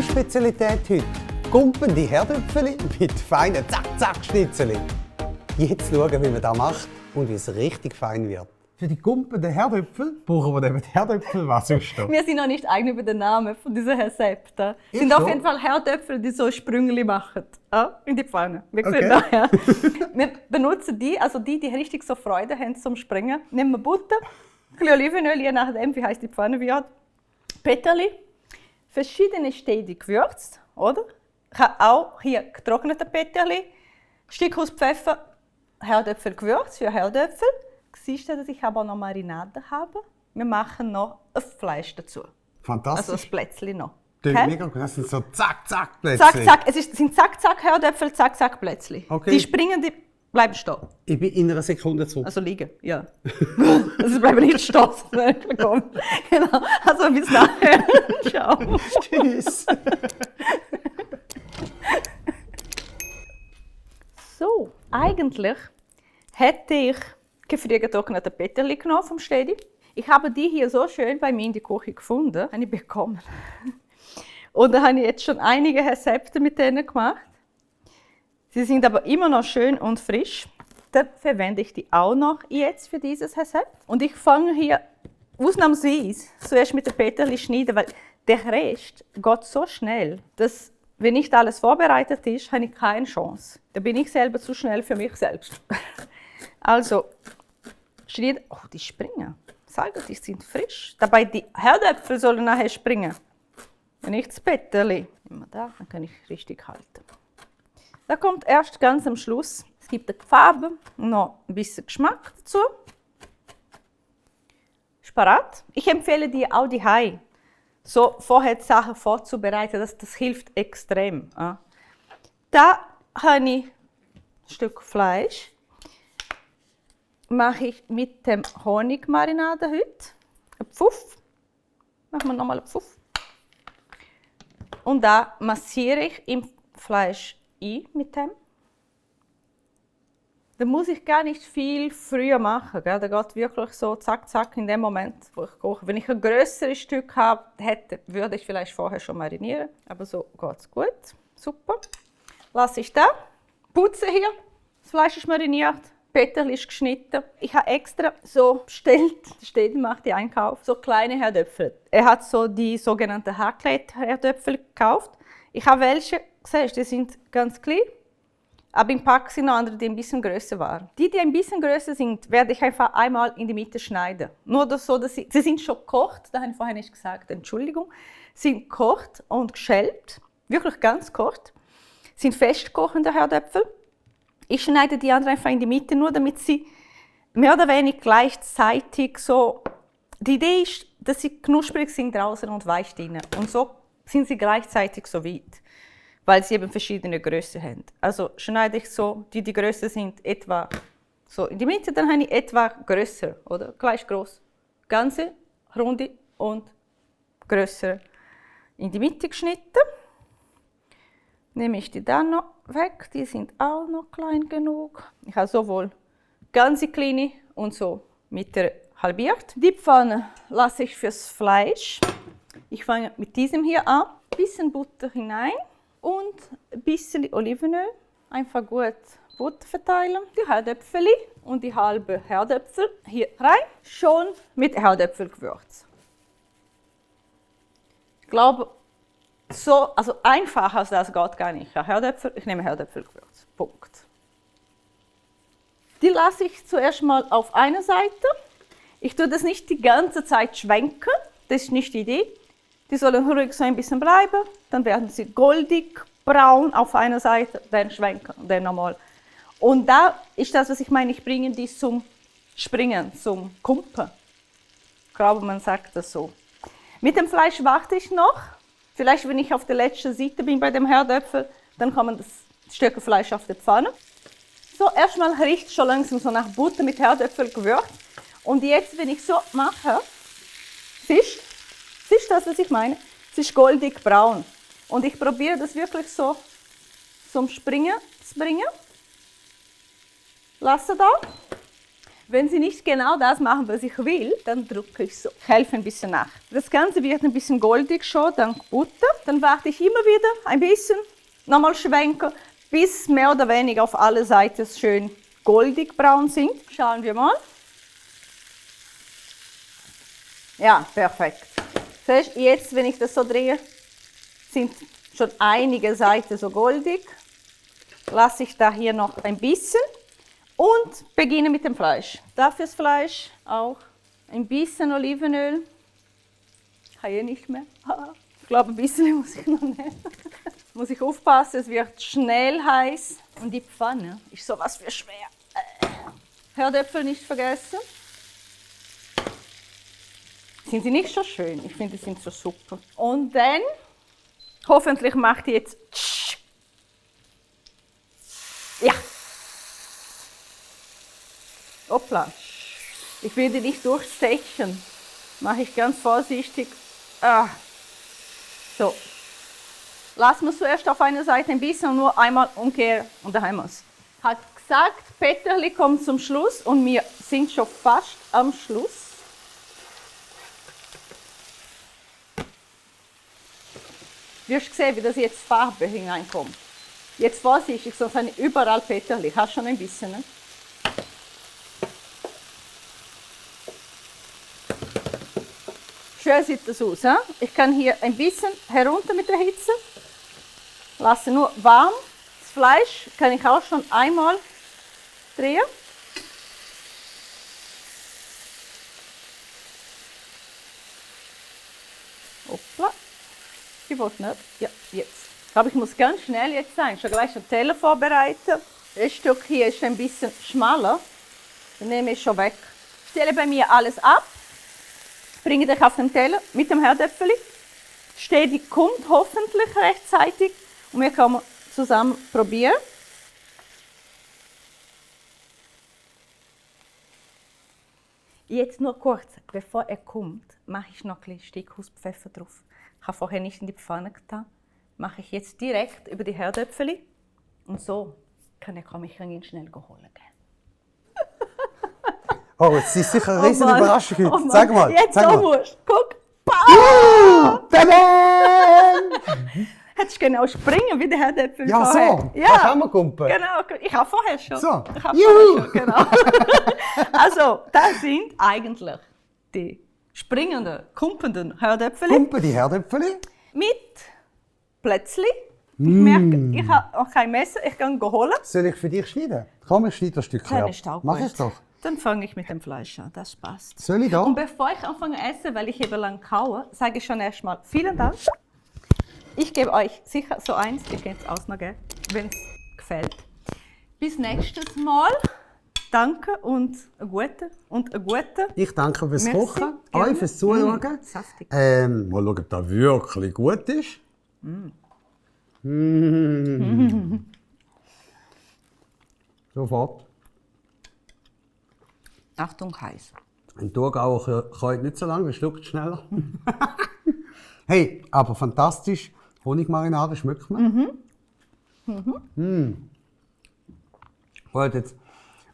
Spezialität heute. Gumpende Herdöpfeli mit feinen Zack-Zack-Schnitzeln. Jetzt schauen, wie man das macht und wie es richtig fein wird. Für die gumpenden Herdöpfel brauchen wir eben die Herdöpfel, was sonst noch? Wir sind noch nicht einig über den Namen von diesen Rezepten. Es sind auf jeden Fall Herdöpfel, die so Sprüngli machen. In die Pfanne. Wir sehen das, ja. Wir benutzen die, also die richtig so Freude haben zum Springen. Nehmen wir Butter, ein bisschen Olivenöl, je nachdem, wie heiß die Pfanne wird. Peterli, verschiedene Städte gewürzt, oder? Ich habe auch hier getrocknete Peterli, Stück aus Pfeffer, Herdöpfelgewürz für Herdöpfel. Siehst du, dass ich aber noch Marinade habe? Wir machen noch ein Fleisch dazu. Fantastisch. Also ein Plätzchen noch. Okay? Mega gut. Das sind so Zack-Zack-Plätzchen. Zack-Zack. Es sind Zack-Zack-Herdöpfel, Zack-Zack-Plätzchen. Okay. Die springen, die bleiben stehen. Ich bin in einer Sekunde zurück. Also liegen, ja. Also sie bleiben nicht stehen. Genau. Also bis nachher. Ciao. Tschüss. So, eigentlich hätte ich gefriergetrocknete Peterli genommen vom Städti. Ich habe die hier so schön bei mir in die Küche gefunden, habe ich bekommen. Und da habe ich jetzt schon einige Rezepte mit denen gemacht. Sie sind aber immer noch schön und frisch. Dann verwende ich die auch noch jetzt für dieses Rezept. Und ich fange hier ausnahmsweise zuerst mit den Peterli schneiden, weil der Rest geht so schnell, dass, wenn nicht alles vorbereitet ist, habe ich keine Chance. Da bin ich selber zu schnell für mich selbst. Also, schneiden. Oh, die springen. Sage, die sind frisch. Dabei die Herdöpfel sollen nachher springen. Wenn nicht das Peterli. Immer da, dann kann ich richtig halten. Da kommt erst ganz am Schluss. Es gibt eine Farbe und noch ein bisschen Geschmack dazu. Ist parat. Ich empfehle dir auch die Hai. So vorher die Sachen vorzubereiten, das hilft extrem. Da habe ich ein Stück Fleisch. Mache ich mit dem Honigmarinade heute. Ein Pfuff. Machen wir nochmal einen Pfuff. Und da massiere ich im Fleisch ein mit dem. Da muss ich gar nicht viel früher machen. Gell? Da geht wirklich so zack, zack in dem Moment, wo ich koche. Wenn ich ein grösseres Stück hätte, würde ich vielleicht vorher schon marinieren. Aber so geht es gut. Super. Lasse ich da. Putze hier. Das Fleisch ist mariniert. Peterli ist geschnitten. Ich habe extra so bestellt, der Städti macht den Einkauf, so kleine Herdöpfel. Er hat so die sogenannten Raclette-Herdöpfel gekauft. Ich habe welche gesehen, die sind ganz klein, aber im Pack sind noch andere, die ein bisschen größer waren. Die ein bisschen größer sind, werde ich einfach einmal in die Mitte schneiden. Nur so, dass sie sind schon gekocht, das habe ich vorher nicht gesagt, Entschuldigung. Sind gekocht und geschält, wirklich ganz gekocht. Sind festgekochte Herdöpfel. Ich schneide die anderen einfach in die Mitte, nur damit sie mehr oder weniger gleichzeitig so. Die Idee ist, dass sie knusprig sind draußen und weich drinnen. Und so sind sie gleichzeitig so weit, weil sie eben verschiedene Größen haben. Also schneide ich so, die größer sind, etwa so in die Mitte, dann habe ich etwa größer oder gleich groß. Ganze, runde und größer in die Mitte geschnitten. Nehme ich die dann noch weg, die sind auch noch klein genug. Ich habe sowohl ganz kleine und so Mitte halbiert. Die Pfanne lasse ich fürs Fleisch. Ich fange mit diesem hier an. Ein bisschen Butter hinein und ein bisschen Olivenöl. Einfach gut Butter verteilen. Die Herdöpfel und die halbe Herdöpfel hier rein. Schon mit Herdöpfelgewürz. Ich glaube, so, also einfacher als das geht gar nicht. Herdöpfel, ich nehme Herdöpfelgewürz. Punkt. Die lasse ich zuerst mal auf einer Seite. Ich tue das nicht die ganze Zeit schwenken. Das ist nicht die Idee. Die sollen ruhig so ein bisschen bleiben. Dann werden sie goldig braun auf einer Seite, dann schwenken, dann nochmal. Und da ist das, was ich meine. Ich bringe die zum Springen, zum Kumpen. Ich glaube, man sagt das so. Mit dem Fleisch warte ich noch. Vielleicht, wenn ich auf der letzten Seite bin bei dem Herdöpfel, dann kommt das Stück Fleisch auf die Pfanne. So, erstmal riecht es schon langsam so nach Butter mit Herdöpfelgewürz. Und jetzt, wenn ich so mache, siehst du das, was ich meine? Es ist goldig braun. Und ich probiere das wirklich so zum Springen zu bringen. Lasse da. Wenn Sie nicht genau das machen, was ich will, dann drücke ich so. Ich helfe ein bisschen nach. Das Ganze wird ein bisschen goldig schon, dank Butter. Dann warte ich immer wieder ein bisschen, nochmal schwenken, bis mehr oder weniger auf alle Seiten schön goldig braun sind. Schauen wir mal. Ja, perfekt. Siehst, jetzt, wenn ich das so drehe, sind schon einige Seiten so goldig. Lasse ich da hier noch ein bisschen. Und beginne mit dem Fleisch. Dafür das Fleisch auch ein bisschen Olivenöl. Ich habe hier nicht mehr. Ich glaube, ein bisschen muss ich noch nehmen. Muss ich aufpassen, es wird schnell heiß. Und die Pfanne ist sowas für schwer. Herdöpfel nicht vergessen. Sind sie nicht so schön? Ich finde, die sind so super. Und dann, hoffentlich macht ihr jetzt. Ja. Hoppla, ich will die nicht durchstechen. Mache ich ganz vorsichtig. So. Lassen wir es zuerst auf einer Seite ein bisschen und nur einmal umkehren und dann haben wir es. Hat gesagt, Peterli kommt zum Schluss und wir sind schon fast am Schluss. Du hast gesehen, wie das jetzt Farbe hineinkommt. Jetzt vorsichtig, sonst habe ich überall Peterli. Hast schon ein bisschen, ne? Schön sieht das aus. He? Ich kann hier ein bisschen herunter mit der Hitze. Lasse nur warm. Das Fleisch kann ich auch schon einmal drehen. Hoppla. Ich wollte nicht. Ja, jetzt. Ich glaube, ich muss ganz schnell jetzt sein. Schon gleich den Teller vorbereiten. Das Stück hier ist ein bisschen schmaler. Den nehme ich schon weg. Ich stelle bei mir alles ab. Bringe dich auf den Teller mit dem Herdöpfeli. Die kommt hoffentlich rechtzeitig und wir können zusammen probieren. Jetzt nur kurz, bevor er kommt, mache ich noch ein bisschen Stickhuspfeffer drauf. Ich habe vorher nicht in die Pfanne getan. Mache ich jetzt direkt über die Herdöpfeli und so kann ich ihn schnell holen. Oh, es ist sicher eine riesige Überraschung heute. Sag mal. Jetzt sag so mal. musst. Guck. Hättest du genau springen wie der Herdöpfel Ja, vorher. so. Ja. Das haben wir Kumpel. Genau. Ich habe vorher schon. So. Ich habe vorher schon, genau. Also, das sind eigentlich die springenden, kumpelnden Herdöpfel. Kumpen die Herdöpfeli. Mit Plätzli. Ich merke, ich habe auch kein Messer. Ich kann holen. Soll ich für dich schneiden? Komm, ich schneide ein Stückchen ab. Mach es doch. Dann fange ich mit dem Fleisch an, das passt. Soll ich da? Und bevor ich anfange zu essen, weil ich eben lang kaue, sage ich schon erstmal vielen Dank. Ich gebe euch sicher so eins, ihr könnt es auch noch geben, wenn es gefällt. Bis nächstes Mal. Danke und eine gute. Ich danke fürs Merci. Kochen, Gerne. euch fürs Zuschauen. Saftig. Mal schauen, ob das wirklich gut ist. Sofort. Achtung, heiß. Ein Thurgauer kann nicht so lange, der schluckt schneller. Hey, aber fantastisch. Honigmarinade schmeckt man. Gut, jetzt,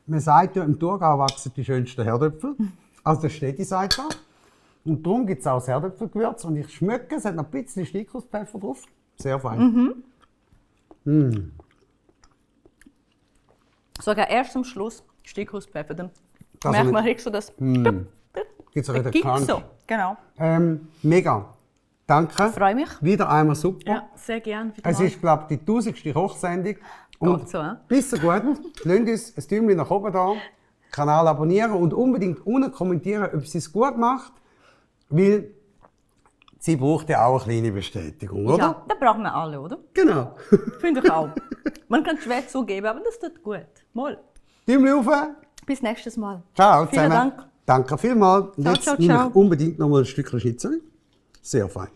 man sagt ja, im Thurgau wachsen die schönsten Herdöpfel. Also das steht die Seite. Und darum gibt es auch das Herdöpfelgewürz. Und ich schmecke, es hat noch ein bisschen Stickhuspfeffer drauf. Sehr fein. Sogar erst am Schluss Stickhuspfeffer. Dann Das merkt nicht- man richtig so das. Gibt's auch wieder Gibt's Crunch. so, genau. Mega. Danke. Freue mich. Wieder einmal super. Ja, sehr gern. Es ist, glaube ich, die 1000. Kochsendung. Und Geht so, bis so gut. Lasst uns ein Däumchen nach oben da, Kanal abonnieren und unbedingt unten kommentieren, ob sie es gut macht. Weil sie braucht ja auch eine kleine Bestätigung, oder? Ja, das brauchen wir alle, oder? Genau. Finde ich auch. Man kann es schwer zugeben, aber das tut gut. Mal. Däumchen rauf. Bis nächstes Mal. Ciao Vielen zusammen. Dank. Danke vielmals. Und Ciao, jetzt ciao, nehme ciao. ich unbedingt noch mal ein Stückchen Schnitzel. Sehr fein.